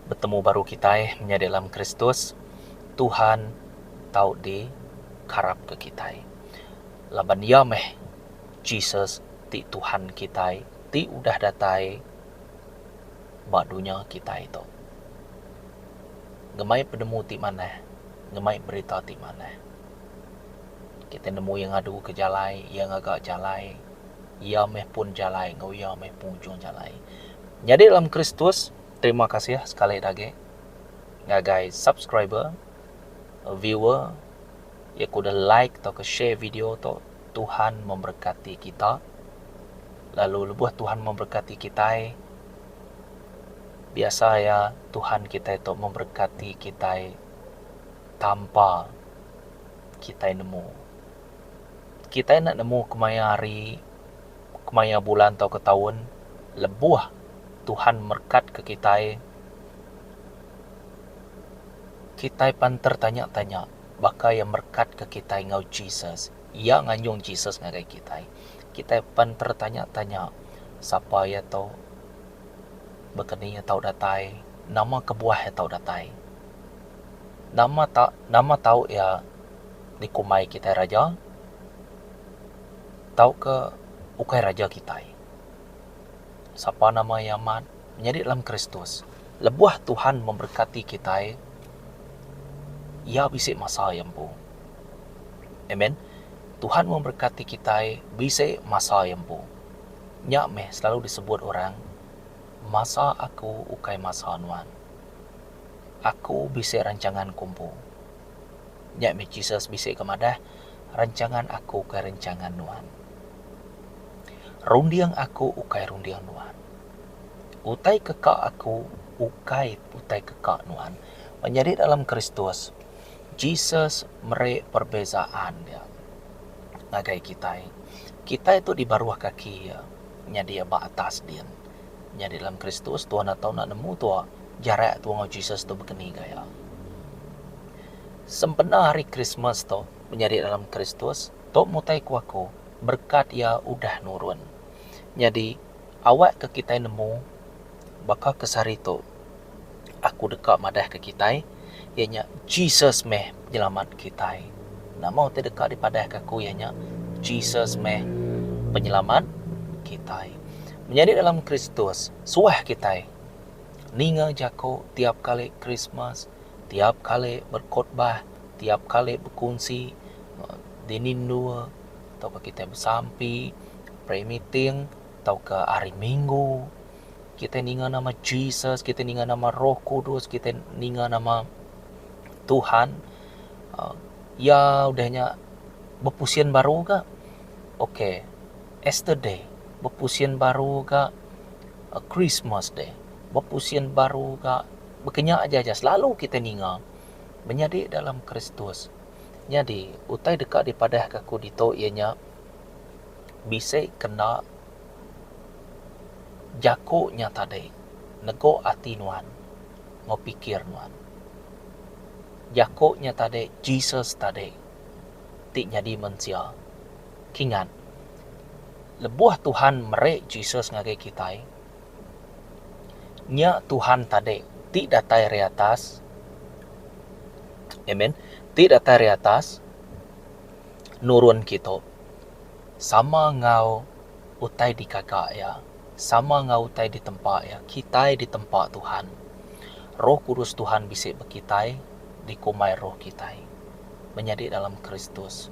Betemu baru kitai menyadi dalam Kristus, Tuhan tau dikarapka kitai. Laban Iya meh Jesus ti Tuhan kitai ti udah datai ba dunya kitai tu. Ngemai penemu ti manah, ngemai berita ti manah. Kitai nemu Iya ngaduka jalai, Iya ngaga jalai. Iya meh pun jalai enggau Iya meh pengujung jalai. Nyadi dalam Kristus, terima kasih sekali da agi ngagai subscriber, viewer iya ke udah like tauka share video tu. Tuhan memberkati kita. Lalu lebuh Tuhan memberkati kitai, biasa iya Tuhan kitai tu memberkati kitai tanpa kitai nemu. Kitai enda nemu kemaya hari, kemaya bulan tauka taun lebuh Tuhan merekatka kitai, kitai pan tertanya-tanya baka iya merekatka kitai enggau Jesus. Iya nganjung Jesus ngagai kitai. Kitai pan tertanya-tanya sapa iya tu, baka ni iya tau datai, nama kebuah iya tau datai. Nama ta nama tau iya dikumbai kitai raja tauka ukai raja kitai. Sapa nama iya amat menyadi dalam Kristus. Lebuh Tuhan memberkati kitai iya bisi masa iya empu. Amen. Tuhan memberkati kitai bisi masa iya empu. Nya meh selalu disebut orang masa aku ukai masa nuan. Aku bisi rancangan ku empu. Nya meh Jesus bisi ke madah, Rancangan aku ukai rancangan nuan. Runding aku ukai runding nuan. Utai ke ka aku ukai utai ke ka nuan. Menyadi dalam Kristus, Jesus meri perbezaan iya ngagai kitai. Kitai tu dibaruh kaki iya nyadi ba atas din. Nyadi dalam Kristus, tuan atau enda nemu tua jarak tua enggau Jesus tu bekeni gaya. Sempena hari Krismas tu, menyadi dalam Kristus, tu mutai ku aku, berekat iya udah nurun. Nyadi, awak ke kitai nemu baka ke sehari tu, aku deka madah ke kitai iya nya Jesus meh penyelamat kitai. Nama utai deka dipadah ke aku iya nya Jesus meh penyelamat kitai. Menyadi dalam Kristus, suah kitai ninga jaku tiap kali Krismas, tiap kali berkhotbah, tiap kali bekunsi dini endur tauka kitai besampi, prayer meeting tauka hari minggu. Kitai ninga nama Jesus, kitai ninga nama Roh Kudus, kitai ninga nama Tuhan. Iya udah nya bepusin baru ga. Ok, Easter day bepusin baru ga, Christmas day bepusin baru ga. Baka nya aja aja selalu kitai ninga menyadi dalam Kristus. Nyadi utai deka dipadahka aku ditu iya nya bisi kena Jaku nya tadi nego ati nuan enggau pikir nuan. Jaku nya tadi Jesus tadi ti nyadi mensia. Kingat, lebuh Tuhan meri Jesus ngagai kitai, nya Tuhan tadi ti datai ari atas, amen, ti datai ari atas nurun kitu sama enggau utai digaga Iya, sama enggau utai ditempa Iya. Kitai ditempa Tuhan. Roh Kudus Tuhan bisi ba kitai, dikumbai roh kitai menyadi dalam Kristus.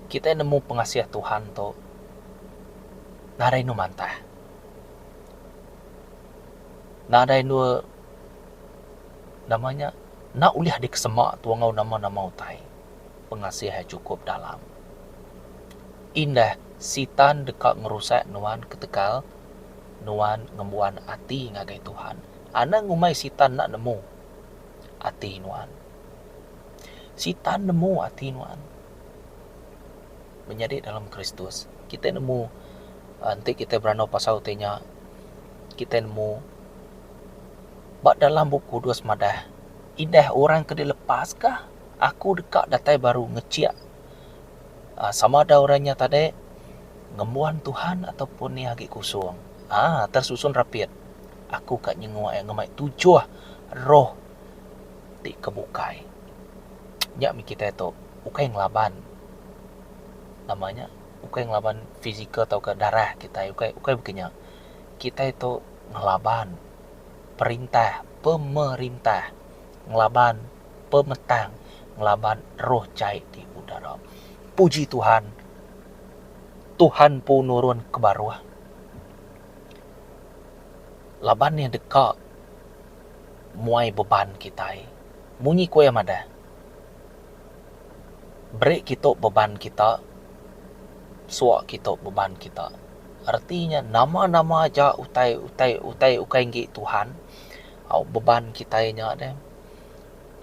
Kitai nemu pengasih Tuhan tu nadai enu mantah. Nadai enu nama nya enda ulih dikesema tu enggau nama-nama utai. Pengasih iya chukup dalam. Indah Sitan deka ngerusak nuan ketegal nuan ngembuan ati ngagai Tuhan. Anang ngumbai Sitan enda nemu ati nuan. Sitan nemu ati nuan. Menyadi dalam Kristus, kitai nemu enti kitai berandau pasal utai nya, kitai nemu ba dalam Bup Kudus madah indah orang ke dilepaska aku deka datai baru ngechik. Sama da orang nya tadi ngembuan Tuhan ataupun iya agi kusung. Aaa tersusun rapit. Aku ka nyenguk iya ngemai tujuh roh ti ke bukai. Nya mih kitai tu ukai ngelaban nama nya ukai ngelaban fizikal tauka darah kitai ukai ukai baka nya. Kitai tu ngelaban perintah pemerintah ngelaban pemetang ngelaban roh jai ti udara. Puji Tuhan, Tuhan empu nurun ke baruh. Laban iya deka muai beban kitai. Munyi ku iya madah, Beri kitu beban kita, suak kitu beban kita. Reti nya nama-nama aja utai utai utai ukai enggi Tuhan au beban kitai nya deh.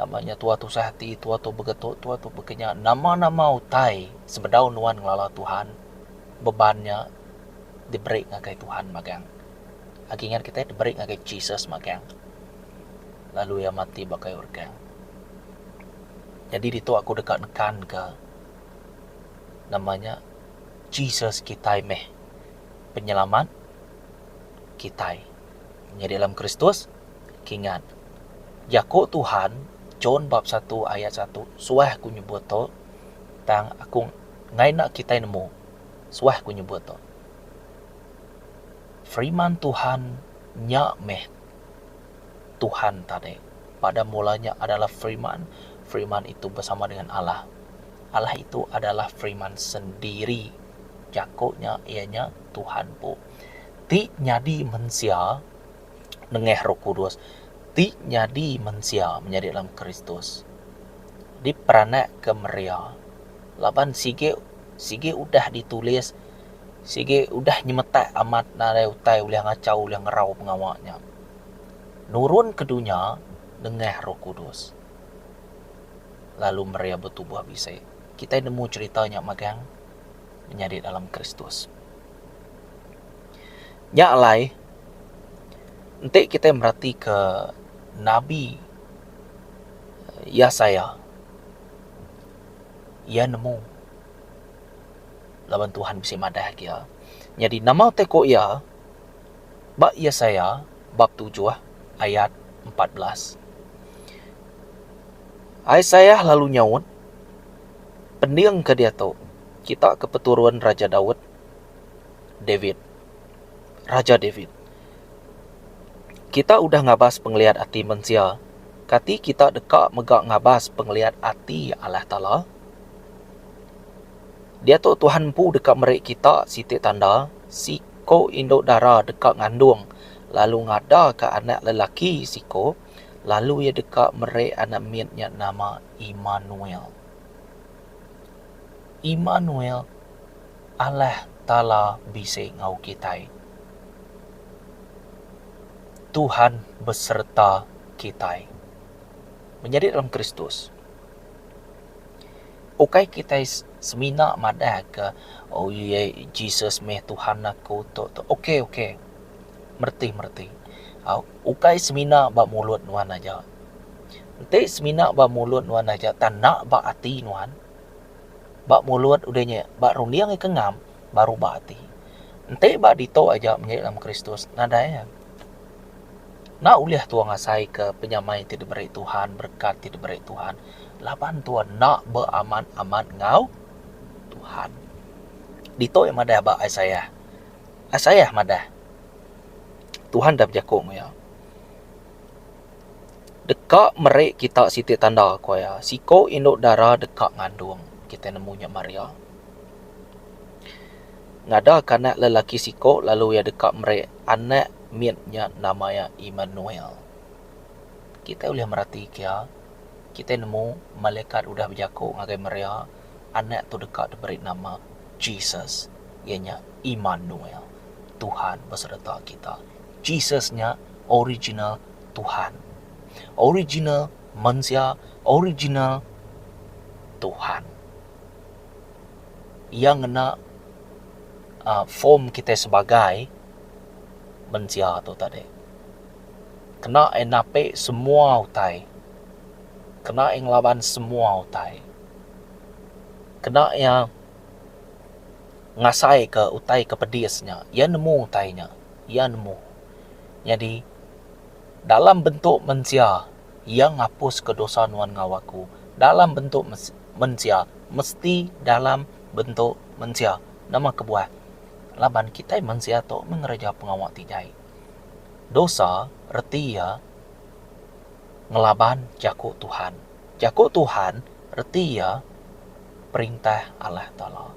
Nama nya tua tusah ati, tua tu begetu, tua tu bekenya. Nama-nama utai sebedau nuan ngelala Tuhan beban nya diberi ngagai Tuhan magang. Agi ngan kitai diberi ngagai Jesus magang. Lalu iya mati ba kayu regang. Nyadi ditu aku deka nekanka nama nya Jesus kitai meh penyelamat kitai. Nyadi dalam Kristus kingat jaku Tuhan John bab satu ayat satu suah ku nyebut tu tang aku enggai enda kitai nemu. Suah ku nyebut tu. Firman Tuhan nya meh Tuhan tadi. Pada mulanya adalah Firman, Firman itu bersama dengan Allah. Allah itu adalah Firman sendiri. Jaku nya iya nya Tuhan empu. Ti nyadi mensia nengah Roh Kudus, ti nyadi mensia menyadi dalam Kristus. Diperanakka Maria laban sigi Sigi udah ditulis, sigi udah nyemetak amat nadai utai ulih ngachau ulih ngerau pengawa nya. Nurun ke dunya nengah Roh Kudus. Lalu Maria betubuh bisi. Kitai nemu cherita nya magang menyadi dalam Kristus. Nya alai enti kitai meratika nabi Yesaya Iya nemu laban Tuhan bisi madah agi iya. Nyadi nama utai ku iya ba Yesaya bab tujuh ayat 14. Isaiah lalu nyaut, Pending ke diatu kita ke peturun Raja Daud, David. Raja David. Kita udah ngabas pengeliat ati mensia. Kati kita deka mega ngabas pengeliat ati Allah Taala? Diatu Tuhan empu deka meri kita siti tanda, siko indu dara deka ngandung lalu ngadaka anak lelaki siko, lalu iya deka meri anak mit nya nama Imanuel. Imanuel Allah Taala bisi enggau kitai. Tuhan besereta kitai. Menyadi dalam Kristus. Ukai kitai semina madah ke oh iya Jesus meh Tuhan aku tu tu. Okey okey. Mereti mereti. Au ukai semina ba mulut nuan aja. Enti semina ba mulut nuan aja tang enda ba ati nuan. Ba mulut udah nya ba runding iya ke ngam baru ba ati. Enti ba ditu aja menyadi dalam Kristus nadai iya. Enda ulih tua ngasaika penyamai ti diberi Tuhan, berekat ti diberi Tuhan laban tua enda beamat-amat enggau Tuhan. Ditu iya madah ba Isaiah. Isaiah madah Tuhan dah bejaku enggau iya. Deka meri kita siti tanda ku iya, siko indu dara deka ngandung. Kitai nemu nya Maria. Ngadaka anak lelaki siko lalu iya deka meri anak mit nya nama iya Imanuel. Kitai ulih meratika iya, kitai nemu malaikat udah bejaku ngagai Maria anak tu deka diberi nama Jesus iya nya Imanuel, Tuhan besereta kita. Jesus nya original Tuhan. Original mensia, original Tuhan. Iya ngena uhh form kitai sebagai mensia tu tadi. Kena iya napi semua utai. Kena iya ngelaban semua utai. Kena iya ngasaika utai ke pedis nya. Iya nemu utai nya. Iya nemu. Nyadi. Dalam bentuk mensia, Iya ngapuska dosa nuan enggau aku. Dalam bentuk mensia, mesti dalam bentuk mensia. Nama kebuah? Laban kitai mensia tu meh ngereja pengawa ti jai. Dosa reti iya ngelaban jaku Tuhan. Jaku Tuhan reti iya perintah Allah Taala.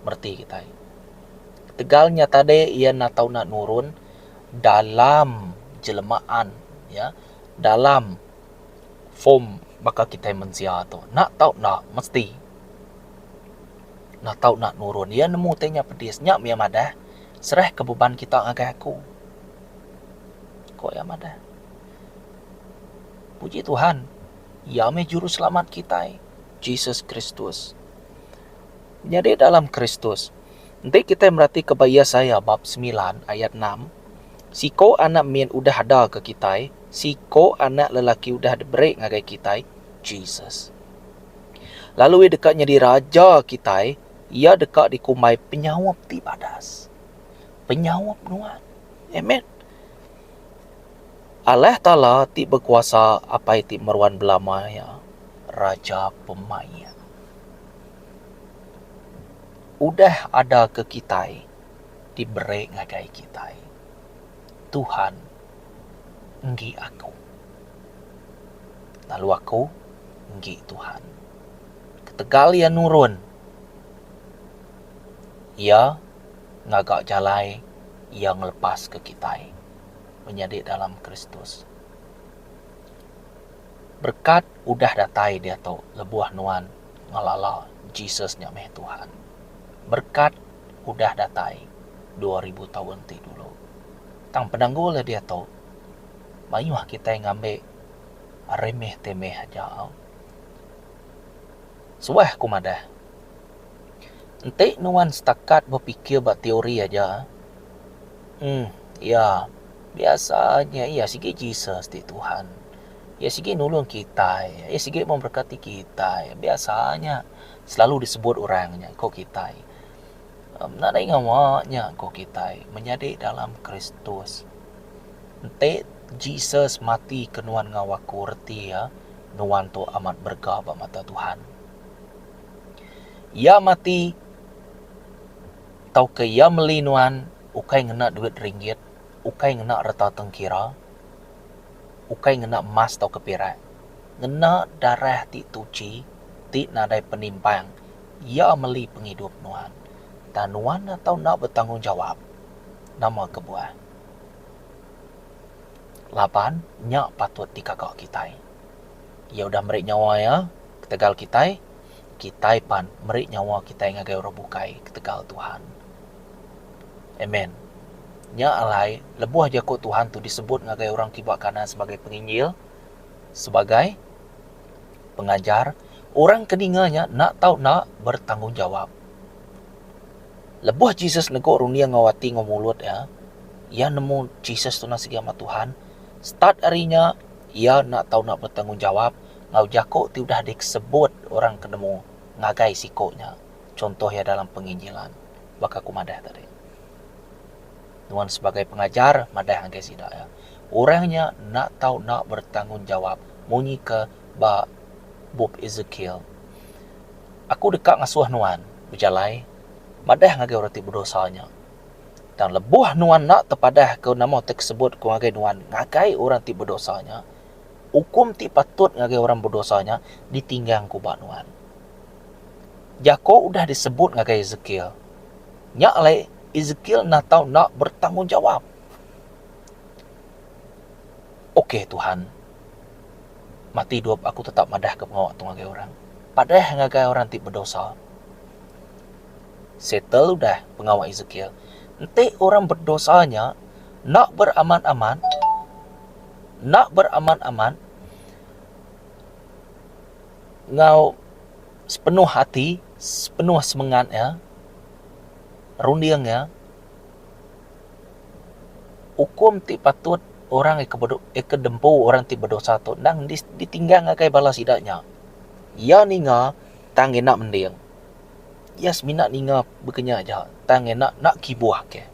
Mereti kitai. Ketegal nya tadi iya enda tau enda nurun dalam jelemaan iya dalam form baka kitai mensia tu. Enda tau enda mesti enda tau enda nurun. Iya nemu ti nya pedis nya mih iya madah serahka beban kita ngagai aku. Ku iya madah. Puji Tuhan iya mih juruselamat kitai Jesus Kristus. Nyadi dalam Kristus. Enti kitai meratika ba Yesaya bab semilan ayat enam, Siko anak mit udah ada ke kitai, siko anak lelaki udah diberi ngagai kitai, Jesus. Lalu iya deka nyadi raja kitai, iya deka dikumbai Penyaup ti Badas. Penyaup nuan. Amen. Allah Taala ti bekuasa Apai ti meruan belama iya, Raja Pemaik. Udah ada ke kitai diberi ngagai kitai. Tuhan enggi aku. Lalu aku enggi Tuhan. Ketegal iya nurun, iya ngaga jalai iya ngelepaska kitai menyadi dalam Kristus. Berekat udah datai diatu lebuh nuan ngelala Jesus nya meh Tuhan. Berekat udah datai 2000 taun ti dulu. Tang penanggul iya diatu mayuh kitai ngambi remeh temeh aja. Suah ku madah enti nuan setakat bepikir ba teori aja uhh iya biasa nya iya sigi Jesus ti Tuhan. Iya sigi nulung kitai, iya sigi memberkati kitai. Biasa nya selalu disebut orang nya ko kitai. Nadai ngawa nya ko kitai menyadi dalam Kristus. Enti Jesus mati ke nuan enggau aku reti iya nuan tu amat berega ba mata Tuhan. Iya mati tauka iya meli nuan ukai ngena duit ringgit, ukai ngena reta tengkira. Ukai ngena emas tauka pirak. Ngena darah ti tuchi ti nadai penimpang iya meli pengidup nuan. Tang nuan enda tau enda betanggungjawab. Nama kebuah? Laban nya patut digaga kitai. Iya udah meri nyawa iya ketegal kitai, kitai pan meri nyawa kitai ngagai orang bukai ketegal Tuhan. Amen. Nya alai, lebuh jaku Tuhan tu disebut ngagai orang kiba kanan sebagai penginjil, sebagai pengajar, orang ke ninga nya enda tau enda bertanggungjawab. Lebuh Jesus negu runding enggau ati enggau mulut iya, iya nemu Jesus tu sigi amat Tuhan. Start ari nya, iya enda tau enda bertanggungjawab enggau jaku ti udah disebut orang ke nemu ngagai siku nya. Chunto iya dalam penginjilan baka ku madah tadi. Nuan sebagai pengajar madah ngagai sida iya. Orang nya enda tau enda bertanggungjawab munyi ke ba bup Ezekiel. Aku deka ngasuh nuan bejalai madah ngagai orang ti bedosa nya. Tang lebuh nuan enda tepadahka nama ti kesebut ku ngagai nuan ngagai orang ti bedosa nya, ukum ti patut ngagai orang bedosa nya ditinggang ku ba nuan. Jako udah disebut ngagai Ezekiel. Nya alai Ezekiel enda tau enda bertanggungjawab. Ok Tuhan, mati idup aku tetap madahka pengawa tu ngagai orang. Padah ngagai orang ti bedosa. Settle udah pengawa Ezekiel. Enti orang bedosa nya enda beramat-amat, enda beramat-amat enggau sepenuh ati, sepenuh semengat iya, runding iya, ukum ti patut orang ke dempu orang ti bedosa tu endang ditinggang ngagai bala sida nya. Iya ninga tang iya enda mending. Iya semina ninga baka nya aja tang iya enda kibuh ke.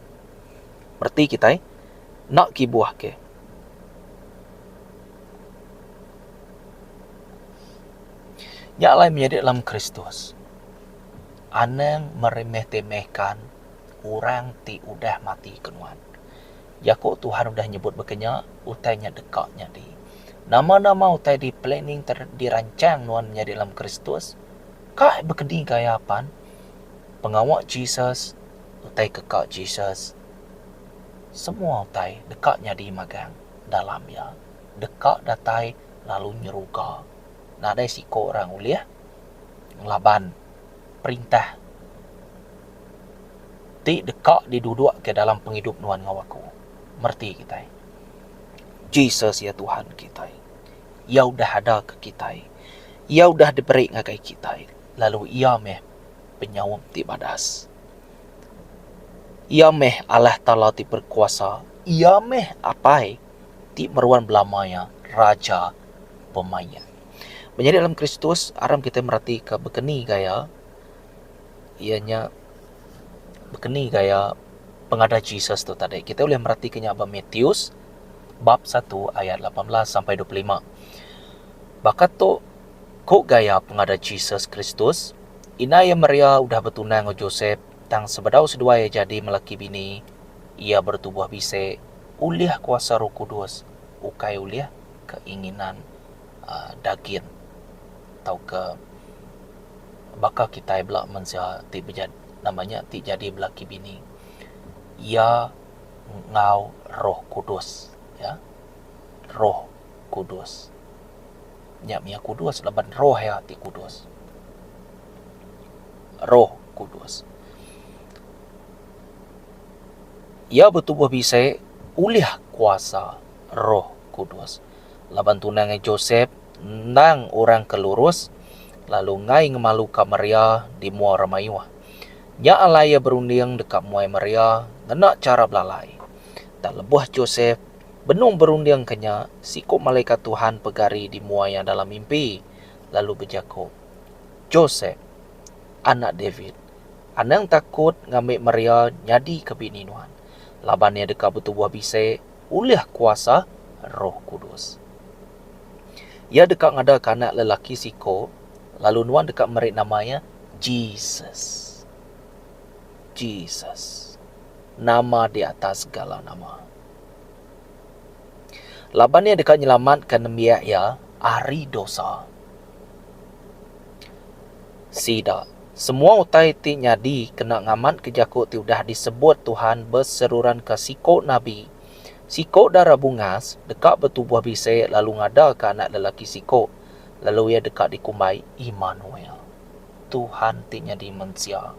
Reti kitai enda kibuh ke. Nya alai menyadi dalam Kristus, anang meremeh-temehkan orang ti udah mati ke nuan. Jaku Tuhan udah nyebut baka nya, utai nya deka nyadi. Nama-nama utai di planning ter dirancang nuan menyadi dalam Kristus, ka bekedi gaya pan, pengawa Jesus, utai ke ka Jesus, semua utai deka nyadi magang dalam iya. Deka datai lalu nyeruga. Nadai siko orang ulih ngelaban perintah ti deka didudukka dalam pengidup nuan enggau aku. Mereti kitai. Jesus iya Tuhan kitai. Iya udah ada ke kitai. Iya udah diberi ngagai kitai lalu iya meh penyaup ti badas. Iya meh Allah Taala ti berkuasa. Iya meh Apai ti meruan belama iya Raja Pemaik. Menyadi dalam Kristus aram kitai meratika bekeni gaya iya nya bekeni gaya pengada Jesus tu tadi. Kitai ulih meratika nya ba Matius bab satu ayat 18 sampai 25. Baka tu ku gaya pengada Jesus Kristus, indai iya Maria udah betunang enggau Josep tang sebedau seduai iya jadi melaki bini, iya betubuh bisi ulih kuasa Roh Kudus ukai ulih keinginan uhh daging tauka baka kitai bela mensia ti nama nya ti jadi belaki bini iya enggau roh kudus ya roh kudus nya mih kudus laban roh iya ti kudus roh kudus. Iya betubuh bisi ulih kuasa roh kudus laban tunang iya Josep endang orang ke lurus lalu enggai ngemaluka Maria di mua orang mayuh. Nya alai iya berunding deka muai Maria ngena chara belalai. Tang lebuh Josep benung berundingka nya, siku malaikat Tuhan pegari di mua iya dalam mimpi lalu bejaku, Josep, anak David, anang takut ngambi Maria nyadika bini nuan, laban iya deka betubuh bisi ulih kuasa Roh Kudus. Iya deka ngadaka anak lelaki siko, lalu nuan deka meri nama iya Jesus. Jesus. Nama di atas segala nama. Laban iya deka nyelamatka nembiak iya ari dosa. Sida. Semua utai ti nyadi kena ngamatka jaku ti udah disebut Tuhan beseruranka siko nabi. Siko dara bungas deka betubuh bisi lalu ngadaka anak lelaki siko, lalu iya deka dikumbai Imanuel, Tuhan ti nyadi mensia.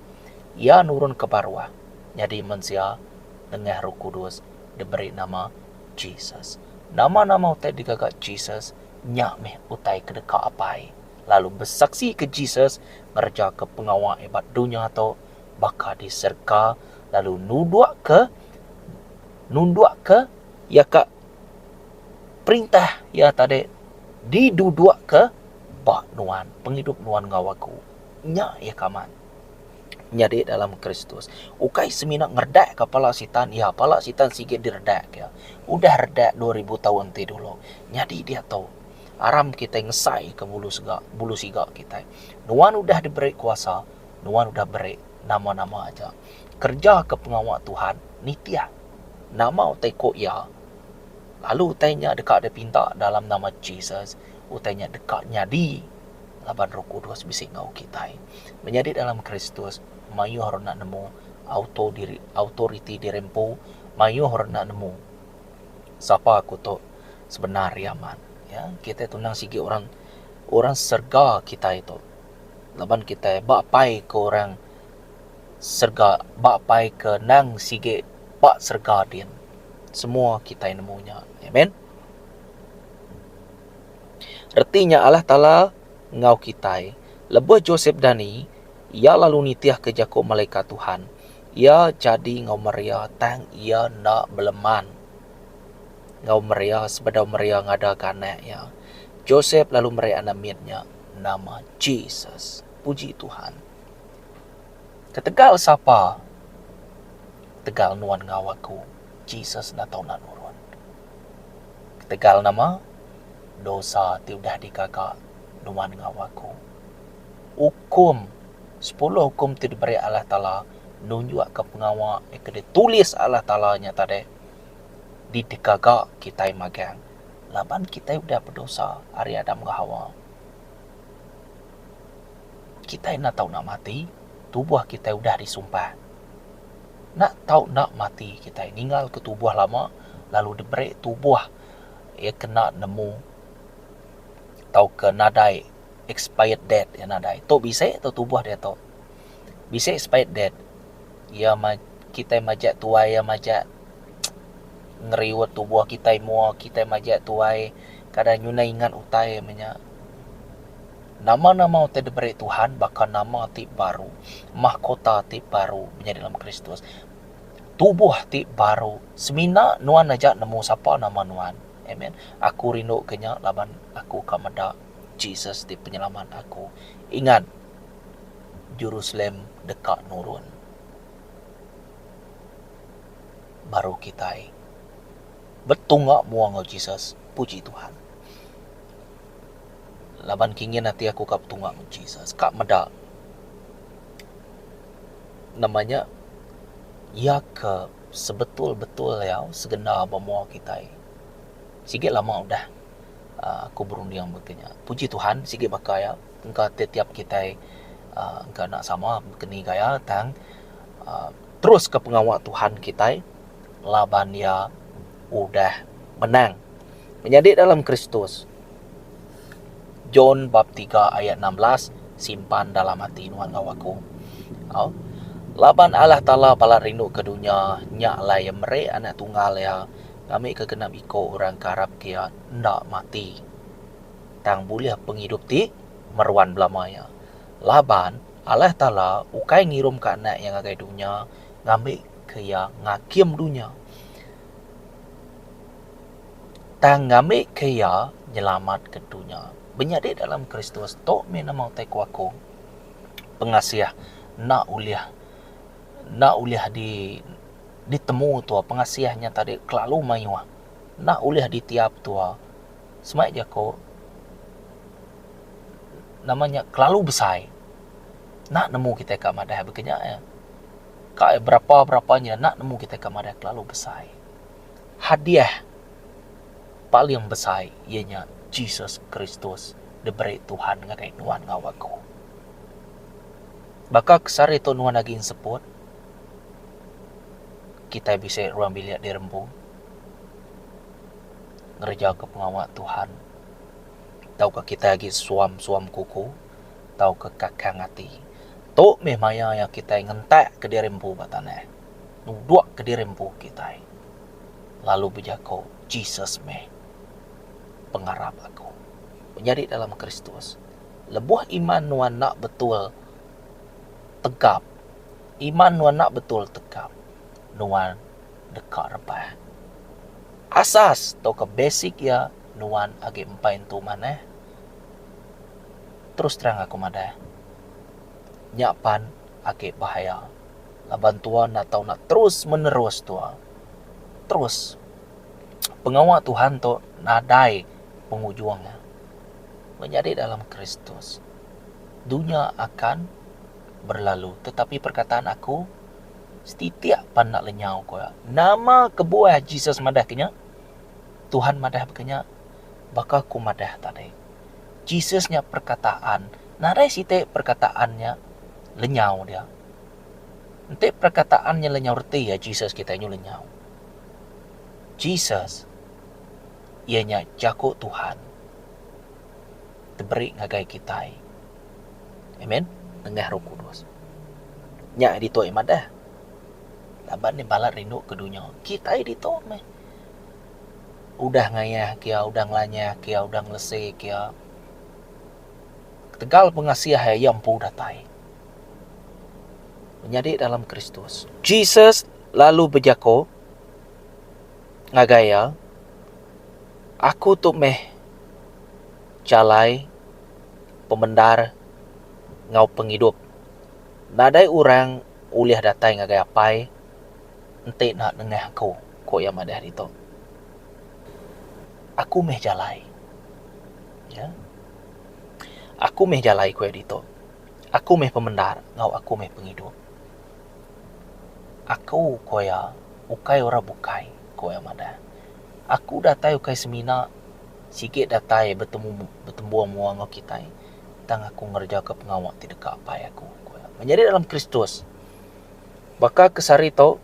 Iya nurun ke baruh nyadi mensia nengah Roh Kudus diberi nama Jesus. Nama-nama utai digaga Jesus nya meh utai ke deka Apai, lalu besaksika Jesus ngerejaka pengawa iya ba dunya tu baka di serega lalu nudukka nundukka iya ka perintah iya tadi didudukka ba nuan pengidup nuan enggau aku. Nya iya ke amat nyadi dalam Kristus. Ukai semina ngeredakka pala sitan iya, pala sitan sigi diredakka iya. Udah redak 2000 taun ti dulu. Nyadi diatu aram kitai ngesaika bulu sega bulu siga kitai. Nuan udah diberi kuasa, nuan udah beri nama-nama aja. Kereja ke pengawa Tuhan nitih nama utai ku iya. Lalu utai nya deka dipinta dalam nama Jesus, utai nya deka nyadi laban Roh Kudus bisi enggau kitai. Menyadi dalam Kristus, mayuh orang enda nemu auto diri autoriti diri empu, mayuh orang enda nemu sapa aku tu sebenar iya amat. Ya, kitai tunang sigi orang orang serega kitai tu. Laban kitai ba apai ke orang serega ba apai ke endang sigi ba serega din. Semua kitai nemu nya. Amen. Reti nya Allah Taala enggau kitai. Lebuh Josep dani, iya lalu nitihka jaku malaikat Tuhan. Iya jadi enggau Maria tang iya enda beleman enggau Maria sebedau Maria ngadaka anak iya. Josep lalu meri anak mit nya nama Jesus. Puji Tuhan. Ketegal sapa? Ketegal nuan enggau aku, Jesus enda tau enda nurun. Ketegal nama? Dosa ti udah digaga nuan enggau aku. Ukum, Sepuluh ukum ti diberi Allah Taala nunjukka pengawa iya ke ditulis Allah Taala nya tadi didegaga kitai magang laban kitai udah bedosa ari Adam enggau Hawa. Kitai enda tau enda mati, tubuh kitai udah disumpah. Enda tau enda mati kitai ninggalka tubuh lama lalu diberi tubuh iya kena nemu tauka nadai expired date iya nadai. Tu bisi tu tubuh diatu. Bisi expired date iya kitai majak tuai iya majak ngeriut tubuh kitai mua kitai majak tuai kadang nyunai ingat utai meh nya. Nama-nama utai diberi Tuhan baka nama ti baru, mahkota ti baru menyadi dalam Kristus. Tubuh ti baru semina nuan aja nemu sapa nama nuan. Amen. Aku rindu ke nya laban aku ka meda Jesus ti penyelamat aku. Ingat Jerusalem deka nurun. Baru kitai betunga mua enggau Jesus. Puji Tuhan. Laban kingin ati aku ka betunga enggau Jesus ka meda nama nya iya ke sebetul betul iya segenda ba mua kitai. Sigi lama udah uhh aku berunding baka nya. Puji Tuhan sigi baka iya engka tiap tiap kitai uhh engka enda sama baka ni gaya tang uhh terus ka pengawa Tuhan kitai laban iya udah menang. Menyadi dalam Kristus. John bab tiga ayat 16 simpan dalam ati nuan enggau aku. Au. Laban Allah Taala balat rindu ke dunya nya alai iya meri anak tunggal iya ngambika genap iko orang ke arap ke iya enda mati tang bulih pengidup ti meruan belama iya. Laban Allah Taala ukai ngirumka anak iya ngagai dunya ngambika iya ngakim dunya. Tang ngambika iya nyelamatka dunya. Menyadi dalam Kristus tu mih nama utai ku aku. Pengasih enda ulih enda ulih di ditemu tua pengasih nya tadi kelalu mayuh enda ulih ditiap tua. Semai jaku nama nya kelalu besai enda nemu kitai ka madah baka nya iya. Ka iya berapa berapa nya enda nemu kitai ka madah kelalu besai. Hadiah paling besai iya nya Jesus Kristus diberi Tuhan ngagai nuan enggau aku. Baka ke sehari tu nuan agi enseput, kitai bisi ruang bilik dirembu ngerejaka pengawa Tuhan tauka kitai agi suam-suam kuku tauka kakang ati. Tu meh maya iya kitai ngentak kediri empu ba tanah. Nuduk kediri empu kitai lalu bejaku Jesus meh pengarap aku. Menyadi dalam Kristus, lebuh iman nuan enda betul tegap, iman nuan enda betul tegap, nuan deka rebah. Asas tauka basic iya nuan agi empai entu manah. Terus terang aku madah, nya pan agi bahaya. Laban tua enda tau nak terus menerus tua. Terus. Pengawa Tuhan tu nadai pengujung iya. Menyadi dalam Kristus. Dunya akan berlalu tetapi perkataan aku setitik pan enda lenyau ku iya. Nama kebuah Jesus madah ke nya? Tuhan madah baka nya baka ku madah tadi. Jesus nya perkataan. Nadai siti perkataan nya lenyau dia. Enti perkataan nya lenyau reti iya Jesus kitai nyu lenyau. Jesus iya nya jaku Tuhan diberi ngagai kitai. Amen. Nengah Roh Kudus. Nya ditu iya madah. Laban iya balat rindu ke dunya. Kitai ditu meh. Udah ngayah ke iya, udah ngelanyah ke iya, udah ngelese ke iya. Ketegal pengasih iya, iya empu datai. Menyadi dalam Kristus. Jesus lalu bejaku ngagai iya, Aku tu meh jalai, pemendar enggau pengidup. Nadai orang ulih datai ngagai Apai enti enda nengah aku, ku iya madah ditu. Aku meh jalai. Ya. Aku meh jalai ku iya ditu. Aku meh pemendar enggau aku meh pengidup. Aku, ku iya, ukai orang bukai, ku iya madah. Aku datai ukai semina sigi datai betemu betembung mua enggau kitai tang aku ngerejaka pengawa ti deka Apai aku, ku iya. Menyadi dalam Kristus, baka ke sehari tu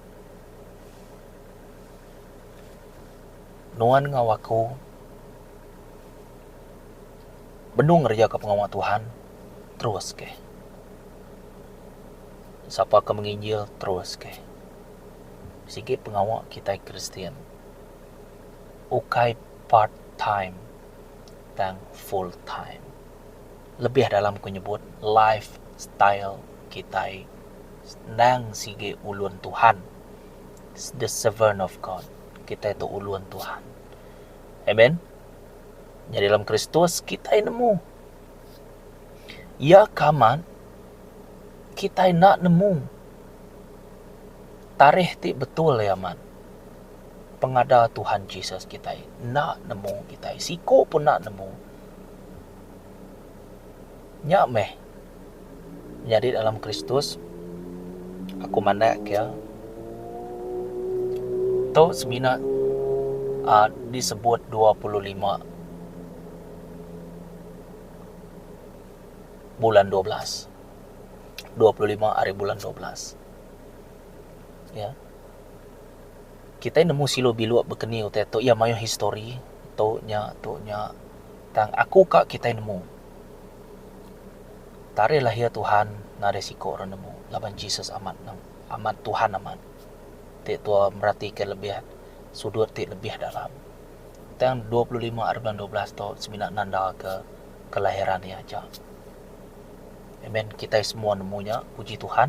nuan enggau aku benung ngerejaka pengawa Tuhan terus keh. Sapa ke menginjil terus keh. Sigi pengawa kitai Kristian ukai part time tang full time. Lebih dalam ku nyebut life style kitai endang sigi ulun Tuhan the servant of God. Kitai tu ulun Tuhan. Amen. Nyadi dalam Kristus kitai nemu iya ke amat kitai enda nemu tarikh ti betul iya amat pengada Tuhan Jesus kitai enda nemu kitai siku pun enda nemu. Nya meh nyadi dalam Kristus aku mandak ke iya tu semina uhh disebut 25 bulan 12. 25 hari bulan 12. Ya. Kitai nemu silu biluk bekeni utai tu iya mayuh history tu nya tu nya tang aku ka kitai nemu. Tarikh lahir Tuhan nadai siko orang nemu laban Jesus amat amat Tuhan amat ti tua meratika lebih sudut ti lebih dalam. Tang 25 hari bulan 12 tu semina nanda ke kelahiran iya aja. Amen kitai semua nemu nya puji Tuhan.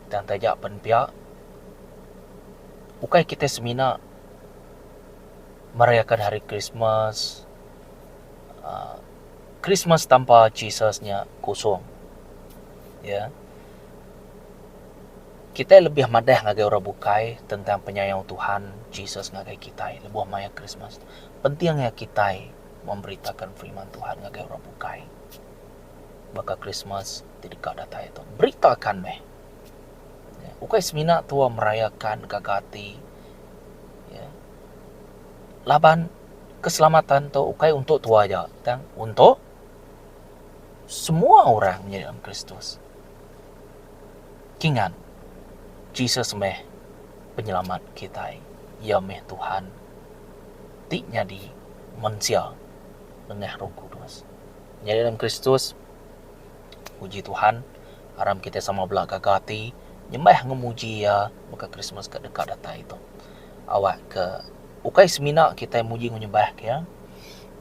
Tang taja pen pia ukai kitai semina merayakan hari Krismas uhh Krismas tanpa Jesus nya kosong. Ya. Kitai lebih madah ngagai orang bukai tentang penyayau Tuhan Jesus ngagai kitai lebuh maya Krismas. Penting iya kitai memberitakan firman Tuhan ngagai orang bukai. Baka Krismas ti deka datai tu. Beritakan meh. Ukai semina tua merayakan gaga ati. Ya. Laban keselamatan tu ukai untuk tua aja tang untuk semua orang menyadi dalam Kristus. Kingat, Jesus meh Penyelamat kitai. Iya meh Tuhan ti nyadi mensia nengah Roh Kudus. Nyadi dalam Kristus, puji Tuhan, aram kitai sama bela gaga ati nyembah enggau muji Iya baka Krismas ke deka datai tu. Awak ke ukai semina kitai muji enggau nyembah ke Iya,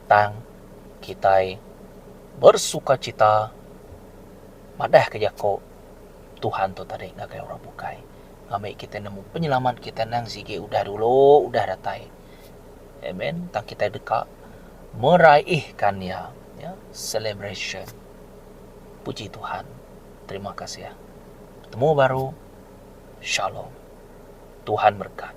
tang kitai bersukacita Madah ke jako Tuhan tu tadi ngagai orang bukai ngambi kitai nemu penyelamat kitai endang sigi udah dulu udah datai. Amen tang kitai deka meraihkan iya ya celebration. Puji Tuhan. Terima kasih. Betemu baru. Shalom. Tuhan berkat.